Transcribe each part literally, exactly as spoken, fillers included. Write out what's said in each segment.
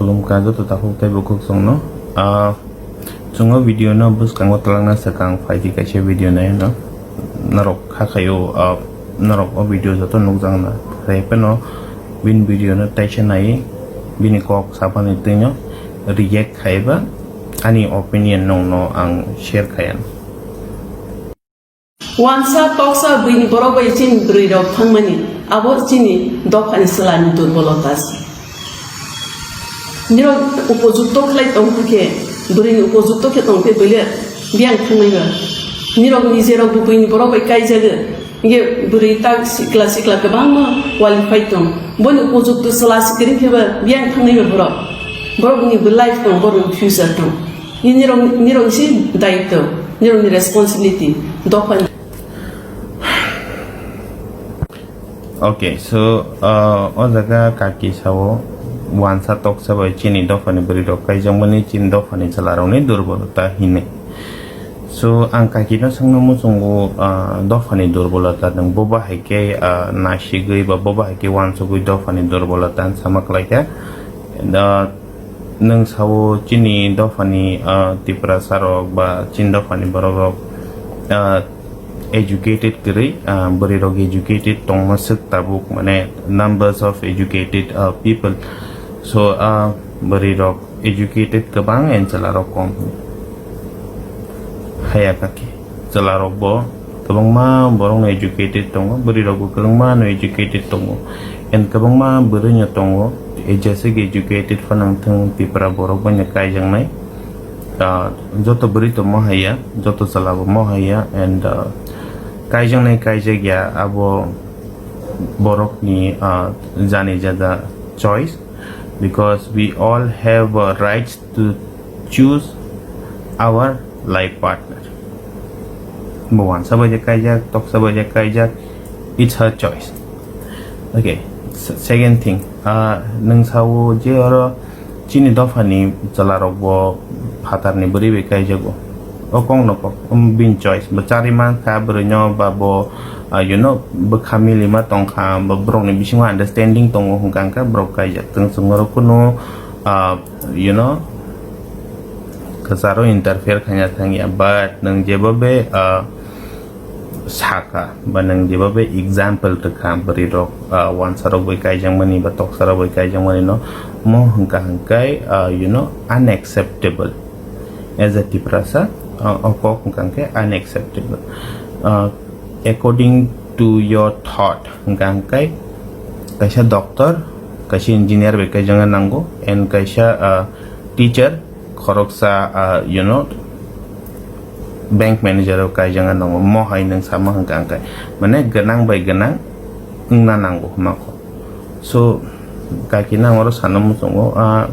Khulumkha joto takhuk tei bukhuk chwngno. Ah, chwng o video no bwskango twlangna swkang phaidi kaisa video naino. Norok kha khaio, ah, norok o video joto nukjakna. Phai phano bini video no taisa nai, bini kok sapani twino react khaiba ani opinion nongno ang share khaian. Wansa toksa buini borok bai chini bwrwi rok thangmani, abo chini dophani chwlani durbolota se. Nirok upojukto khlai tong khe, bwrwini upojukto khe tong khe bwle biyang thangnai ba. Nirok nijerok bo buini borok bai kaijago, hinkhe bwrwi tak sikla sikla kwbangma qualified tong. Boni upojukto chwla sikring khe ba biyang thangnai ba borok. Borokni bo life tong, borokni future tong. Nirok, nirok se daitw, nirokni responsibility, dophani. Okay, so, uh, o jaga kaki sao wansa toksa bai chini dophani bwrwi rok kaijakmani chini dophani chwla rokni durbolota hinwi. So, ang kaki no swngno muchungo, uh, dophani durbolota nwng bo bahai khe, uh, nasigwi ba bo bahai khe wansugwi dophani durbolota hinwi sama kwlai kha. And, uh, Nwng sao chini dophani, ah, Tiprasa rok ba chini dophani borok rok, ah, educated kwrwi, ah, bwrwi rok educated tongma swk tabuk, mane numbers of educated, ah, people. So, ah, bwrwi rok educated kwbang and chwla rok kom. Haya kaki. Chwla rok bo kwbangma borok no educated tongo, bwrwi rok bo kwbangma no educated tongo, and kwbangma bwrwi no tongo, eh, jesa khe educated phano wng thung, Tipra borok bai no kaijaknai. Ah, joto bwrwi to mo hai ya, joto chwla bo mo hai ya, and, ah, kaijaknai kaijak ya, abo borok ni, ah, jani jada choice, because we all have a rights to choose our life partner. Bo wansa bai je kaijak, toksa bai je kaijak, it's her choice. Okay, s-, second thing, ah, nwng sao je oro chini dophani chwla rok bo phatarni bwrwi bai kaijago. O kok no kok, um, bini choice. Bo chari man kha bwrwi no ba bo, ah, you know, bwkha mili ma tong kha, bo borok ni bisingo understanding tongo hwnkha hwnkhe borok kaijak. Chwng chwng oro kunu, ah, you know, kwcharo interfere khaina thangya, but nwng jeba be, ah, saka, ba nwng jeba be example rwkha bwrwi rok, ah, wansa rok bai kaijakmani ba toksa rok bai kaijakmani no, mo hwnkha hwnkhe, ah, you know, unacceptable. As a Tiprasa, ah, o kok hwnkha hwnkhe unacceptable. Ah, according to your thought, hwnkha hwnkhe kaisa doctor, kaisa engineer bai kaijakna nango, and kaisa, ah, teacher, khoroksa, ah, you know, bank manager o kaijakna nango, mo hai nwng sama hwnkha hwnkhe, mane gwnang bai gwnang wngna nango hwnma kho. So, kaki nang oro sana muchungo, ah,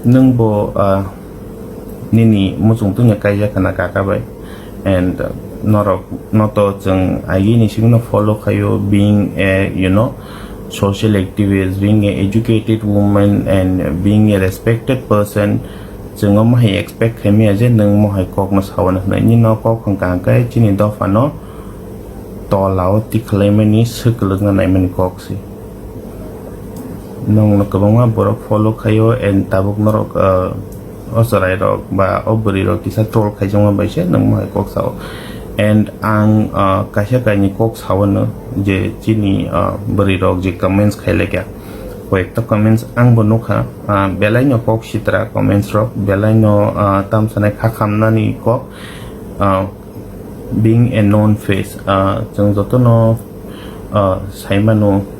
nwng bo, ah, nini muchung tungya kaijak khana kaka bai. And, uh, norok no to chwng aigini simi no follow khaio, being a, you know, social activist, being a educated woman, and being a respected person. Chwng omo hai expect khaimaya je nwng mo hai kok no sao hwnwi. Nini no kok hwnkha hwnkhe chini dopha no tola o tikhlai mani swkwlwkna naimani kok se. Nwng no kwbangma borok follow khaio, and tabuk norok, ah, o chwrai rok ba o bwrwi rok kisa troll khaijakma bai se nwng mohai kok sao. And ang, ah, kaisa kainwi kok sao no je chini, ah, bwrwi rok je comments khai laikha, koyekta comments ang bo nukha, ah, belai no kok sitra comments rok, belai no, ah, tamsanai kha khamnani kok, ah, being a known face, ah, chwng jotono, ah, saimano,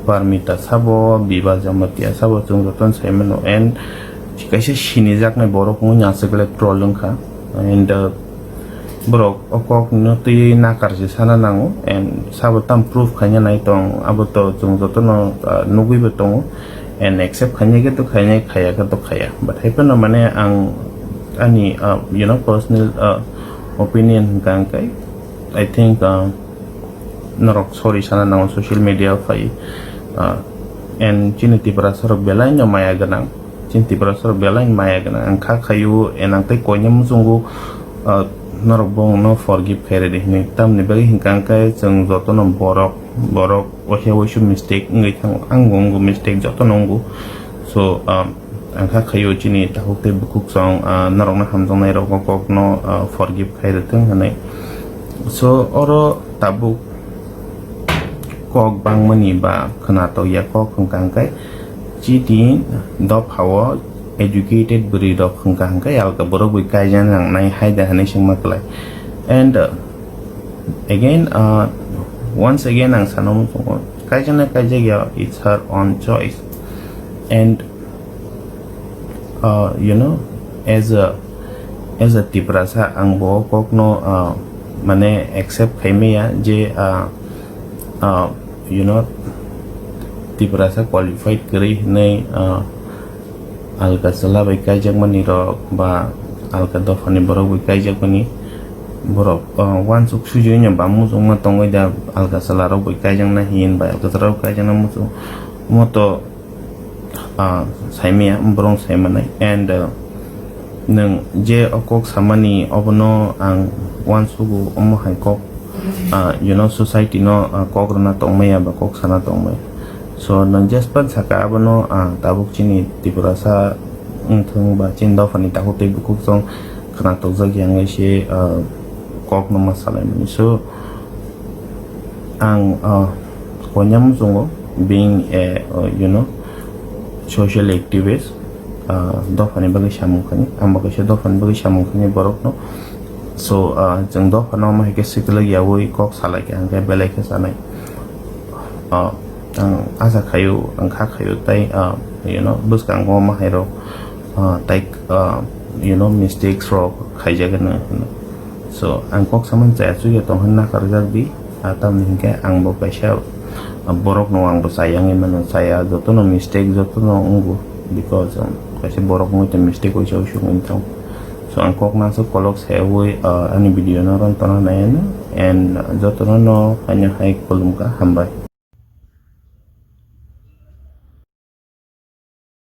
Parmita sabo, Biba Jamatia sabo, chwng jotono saimano, and kaisa sinijaknai borok wngwi aswk le troll wngkha, and, ah, borok o kok no twi nakar se sana nango, and sabo tam proof khaina nai tong, abo to chwng jotono, ah, nugwi bo tongo, and accept khaina khe to khainai, khaya khe to khaya, but hai phano mane ang ani, ah, you know, personal, ah, opinion hwnkha hwnkhe, I think, ah, norok sorry sana nango social media o phai, ah, and chini Tiprasa rok belai no maya gwnang, chini Tiprasa rok belai no maya gwnang, ang kha khaio, and ang tei koina muchungo, ah, norok bo no forgive khairadi hinwi, tamni bagwi hwnkha hwnkhe chwng jotono borok, borok waisa waisa mistake wngwi thango, ang bo wngo mistake, jotono wngo. So, um, ang kha khaio chini takhuk tei bukhuk chwng, uh, norokno hamjaknai rokno kokno, uh, forgive khai rwthwng hwnwi. So, oro tabuk kok bangmani ba khwnatok ya kok hwnkha hwnkhe chini dophao educated bwrwi rok hwnkha hwnkhe alka borok bai kaijak nangnai hai da hwnwi swngma kwlai. And, uh, again, uh, once again ang sana muchungo, kaijak na kaijak ya, it's her own choice. And, uh, you know, as a, as a Tiprasa, ang bo kokno, uh, mane accept khaimaya je, uh, uh, you know, Tiprasa qualified kwrwi hwnwi, uh, alka chwla bai kaijakmani rok ba alka dophani borok bai kaijakmani borok, uh, uansuk sujuino ba muchungma tongwi da alka chwla rok bai kaijakna hin ba alka chwla rok kaijakna muchung moto, ah, saimaya, borong saimanai. And, ah, nwng je o kok samani, obono ang uansugo, omo hai kok, ah, you know, society no, ah, kok rwna tongmaya ba kok sana tongmaya. So, nwng jespan saka abono, ah, tabuk chini Tiprasa wngthwng ba chini dophani takhuk tei bukhuk chwng khwnatok jak ya wngwi se, ah, kok no ma salaimani. So, ang, ah, koinam chungo, being a, uh, you know, social activist, ah, dophani bagwi samung khani, ang bo kaisa dophani bagwi samung khani borokno. So, ah, chwng dophano omo hai khe swkilak yaui kok salai kha, hwnkhe belai khe sanai. Ah, ang asa khaio, ang kha khaio, tai, ah, you know, bwskango omo hai rok, ah, tai, ah, you know, mistakes rok khaijak hwno. So, ang kok samani chaya chuya tong hwn nakarjak di. Ah, tamni hinkhe ang bo kaisa, ah, borok no ang bo chaya wngwi mano, chaya jotono mistake jotono wngo, because, um, kaisa borok wngwi tong mistake waisa waisa wngwi tong. So, ang kok nansuk kolok sayawi, ah, ani video no ron tona nai ano, and jotono no haino hai khulumkha, hambai.